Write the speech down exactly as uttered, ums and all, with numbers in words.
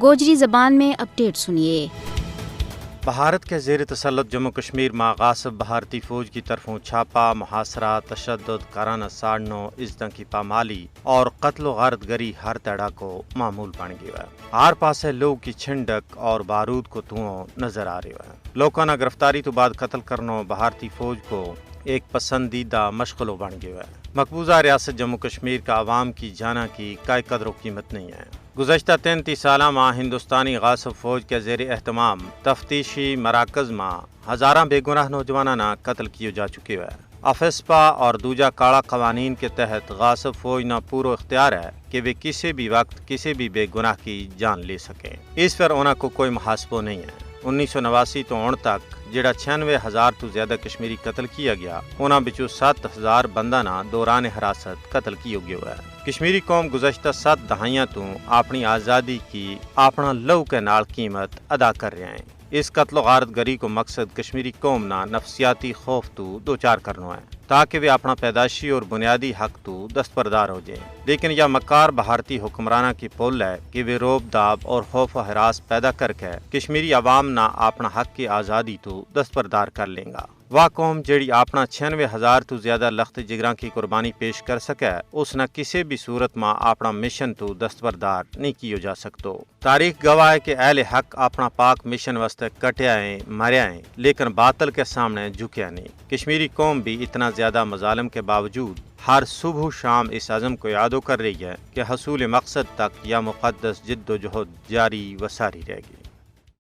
گوجری زبان میں اپڈیٹ سنیے۔ بھارت کے زیر تسلط جموں کشمیر ما غاصب بھارتی فوج کی طرفوں چھاپا، محاصرہ، تشدد، کارانا ساڑنو، عزتاں کی پامالی اور قتل و غارت گری ہر تیڑا کو معمول بن گیو ہے۔ ہر پاسے لوگ کی چھنڈک اور بارود کو تھوؤں نظر آ رہیو ہے۔ لوکاں نا گرفتاری تو بعد قتل کرنو بھارتی فوج کو ایک پسندیدہ مشغلو بن گیو ہے۔ مقبوضہ ریاست جموں کشمیر کا عوام کی جاناں کی کائے قدر و قیمت نہیں ہے۔ گزشتہ تینتی سالاں ما ہندوستانی غاصب فوج کے زیر اہتمام تفتیشی مراکز ما ہزاراں بے گناہ نوجواناں نا قتل کیو جا چکیو ہے۔ افسپا اور دوجا کاڑا قوانین کے تحت غاصب فوج نا پورو اختیار ہے کہ ویہ کسے بھی وقت کسے بھی بے گناہ کی جان لے سکیں۔ اس پر انہاں کو کوئی محاسبو نہیں ہے۔ انیس سو نواسی تو ہن تک جیڑا چھیانوے ہزار تو زیادہ کشمیری قتل کیا گیا، انہاں بچوں ست ہزار بندہ نا دوران حراست قتل کیو گیو ہے۔ کشمیری قوم گزشتہ ست دہائیاں تو اپنی آزادی کی اپنا لہو کے نال قیمت ادا کر رہیا ہیں۔ اس قتل و غارت گری کو مقصد کشمیری قوم نا نفسیاتی خوف تو دوچار کرنو ہے تاکہ ویہ اپنا پیدائشی اور بنیادی حق تو دستبردار ہو جائیں۔ لیکن یا مکار بھارتی حکمراناں کی پل ہے کہ ویہ روب داب اور خوف و حراس پیدا کر کے کشمیری عوام نا اپنا حق کی آزادی تو دستبردار کر لیں گا۔ واہ قوم جیڑی اپنا چھیانوے ہزار تو زیادہ لخت جگراں کی قربانی پیش کر سکے، اس نا کسے بھی صورت ما اپنا مشن تو دستبردار نہیں کیو جا سکتو۔ تاریخ گواہ ہے کہ اہل حق اپنا پاک مشن واسطے کٹیا ہیں، مریا ہیں، لیکن باطل کے سامنے جھکیا نہیں۔ کشمیری قوم بھی اتنا زیادہ مظالم کے باوجود ہر صبح و شام اس عزم کو یادو کر رہی ہے کہ حصول مقصد تک یا مقدس جد و جہد جاری و ساری رہ گی۔